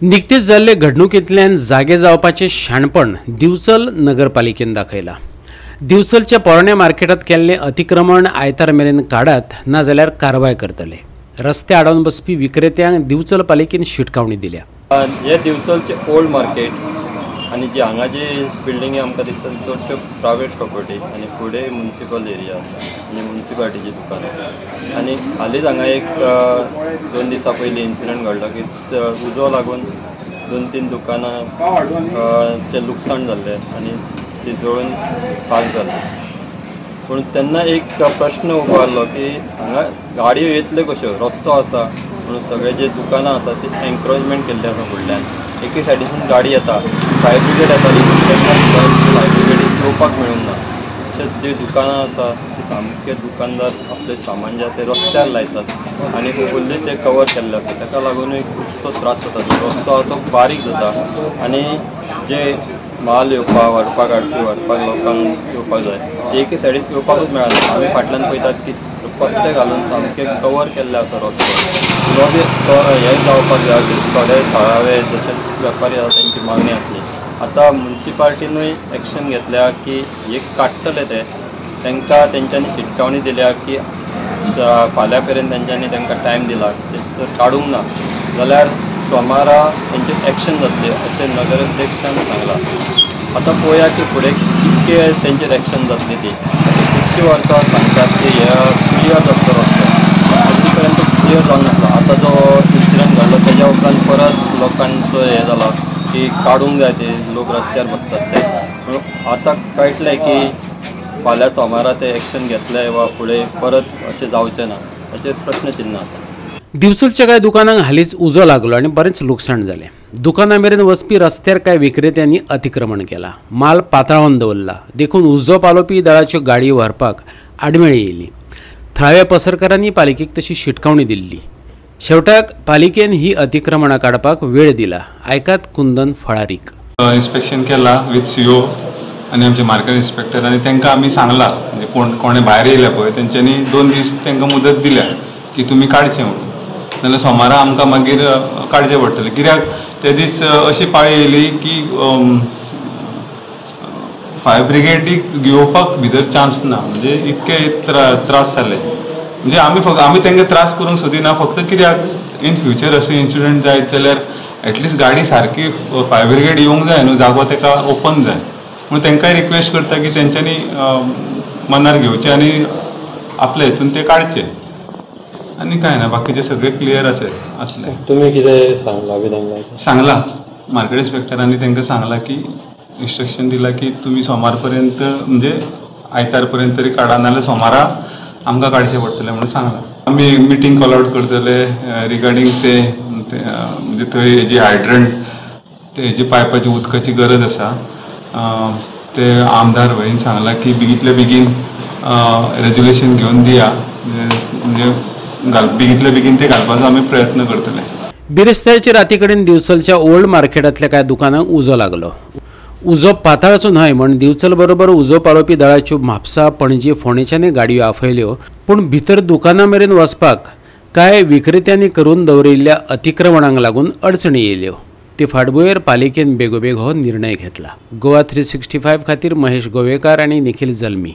निकतीच जाल्ले घडणुकेंतल्यान जागे जावपाचें शाणपण दिवचल नगरपालिकेन दाखयलां. दिवचलच्या पोरण्या मार्केटांत केल्लें अतिक्रमण आयतार मेरेन काडात, नाजाल्यार कारवाय करतले. रस्ते आडावन बसपी विक्रेत्यांक दिवचल पालिकेन शिटकावणी दिल्या. हे दिवचलचे ओल्ड मार्केट आनी जी हांगा जी बिल्डिंगी आमकां दिसता चडश्यो प्रायवेट प्रॉपर्टी आनी फुडें मुन्सिपल एरिया आसा आनी मुन्सिपालिटीची दुकानां. आनी हालींच हांगा एक 2 दिसां पयलीं इन्सिडंट घडलो की उजो लागून 2-3 दुकानां तें लुकसाण जाल्लें आनी ती जळून खाक जाल्ली. पूण तेन्ना एक प्रश्न उबो आसलो की हांगा गाडयो येतल्यो कश्यो, रस्तो आसा म्हणून सगळे जे दुकानां आसा ती एन्क्रोचमेंट केल्ली आसा. फुडल्यान एके सायडीसून गाडी येता, फायर ब्रिगेड येताली, तेन्ना सुद्दां फायर ब्रिगेडीक येवपाक मेळूंक ना. तशेंच जी दुकानां आसा ती सामके दुकानदार आपलें सामान जें आसा तें रस्त्यार लायतात आनी फुल्ली तें कवर केल्लें आसा. ताका लागुनूय खुबसो त्रास जाता. जो रस्तो आसा तो बारीक जाता आनी जे माल येवपाक व्हरपाक हाडपी व्हरपाक लोकांक येवपाक जाय एके सायडीन येवपाकूच मेळना. आमी फाटल्यान पळयतात की पत्ते घालून सामके कवर केल्ले आसा रस्तो. तो बी तो हें जावपाक जाय की थोडे थळावे जशे वेपारी आसा तेंची मागणी आसली. आतां मुन्सिपालिटीनूय एक्शन घेतल्या की हे काडटले ते, तांकां तेंच्यांनी शिटकावणी दिल्या की फाल्यां मेरेन तेंच्यांनी तांकां टायम दिला, जर काडूंक ना जाल्यार सोमारा तेंचेर एक्शन जातलें अशें नगराध्यक्षान सांगलां. आतां पळोवया की फुडें कितके तेंचेर एक्शन जातली ती. खुबशीं वर्सां सांगतात की हे क्लियर जातलो रस्तो, अजून पर्यंत क्लियर जावंक नासलो. आतां जो इन्सिडंट घडलो तेज्या उपरांत परत लोकांचो हें जाला की काडूंक जाय ते लोक रस्त्यार बसतात ते. म्हणून आतां कळटलें की फाल्यां सोमारा ते एक्शन घेतले वा फुडें परत अशें जावचें ना हाचेर प्रश्नचिन्ह आसा. दिवचलच्या कांय दुकानांक हालींच उजो लागलो आनी बरेंच लुकसाण जालें. दुकानां मेरेन वचपी रस्त्यार कांय विक्रेत्यांनी अतिक्रमण केलां, माल पातळावन दवरला, देखून उजो पालोवपी दळाच्यो गाडयो व्हरपाक आडमेळी येयली. थळाव्या पसरकारांनी पालिकेक तशी शिटकावणी दिल्ली. शेवटाक पालिकेन ही अतिक्रमणां काडपाक वेळ दिला. आयकात कुंदन फळारीक. इन्स्पेक्शन केला विथ सीओ आनी आमचे मार्केट इन्स्पेक्टर आनी तांकां आमी सांगलां, म्हणजे कोण कोणें भायर येयल्या पळय तेंच्यांनी 2 दीस तांकां मुदत दिल्या की तुमी काडचें म्हणून, नाजाल्यार सोमारा आमकां मागीर काडचें पडटलें. कित्याक ते दीस अशी पाळी येयली की फायर ब्रिगेडीक घेवपाक भितर चान्स ना, म्हणजे इतके त्रास जाले. म्हणजे आमी फक्त आमी तांकां त्रास करूंक सोदिना, फक्त कित्याक इन फ्युचर अशें इन्सिडंट जायत जाल्यार एटलिस्ट गाडी सारकी फायर ब्रिगेड येवंक जाय न्हू, जागो ताका ओपन जाय. म्हणून तांकांय रिक्वेस्ट करता की तेंच्यांनी मनार घेवचें आनी आपल्या हितून ते काडचे. आनी कांय ना, बाकीचे सगळे क्लियर आसले. तुमी कितें सांगलां बी तांकां? सांगलां, मार्केट इन्स्पेक्टरांनी तांकां सांगलां की इन्स्ट्रक्शन दिलां की तुमी सोमार पर्यंत म्हणजे आयतार पर्यंत तरी काडा, नाजाल्यार सोमारा आमकां काडचें पडटलें म्हणून सांगलां. आमी मिटींग कॉल आवट करतले रिगार्डींग ते म्हणजे थंय जी हायड्रंट ते हेजी पायपाची उदकाची गरज आसा. ते आमदार भाईन सांगलां की बेगींतल्या बेगीन रेजोल्युशन घेवन दिया, म्हणजे बेगींतल्या बेगीन ते घालपाचो आमी प्रयत्न करतले. बिरेस्ताराचे राती कडेन दिवचलच्या ओल्ड मार्केटांतल्या कांय दुकानांक उजो लागलो. उजो पातळचो न्हय म्हण दिवचल बरोबर उजो पालोवपी दळाच्यो म्हापसा, पणजी, फोंडेच्यानूय गाडयो आफयल्यो. पूण भितर दुकानां मेरेन वचपाक कांय विक्रेत्यांनी करून दवरिल्ल्या अतिक्रमणांक लागून अडचणी येयल्यो. ते फाटभुंयेर पालिकेन बेगोबेग हो निर्णय घेतला. गोवा 365 खातीर महेश गोवेकार आनी निखील जल्मी.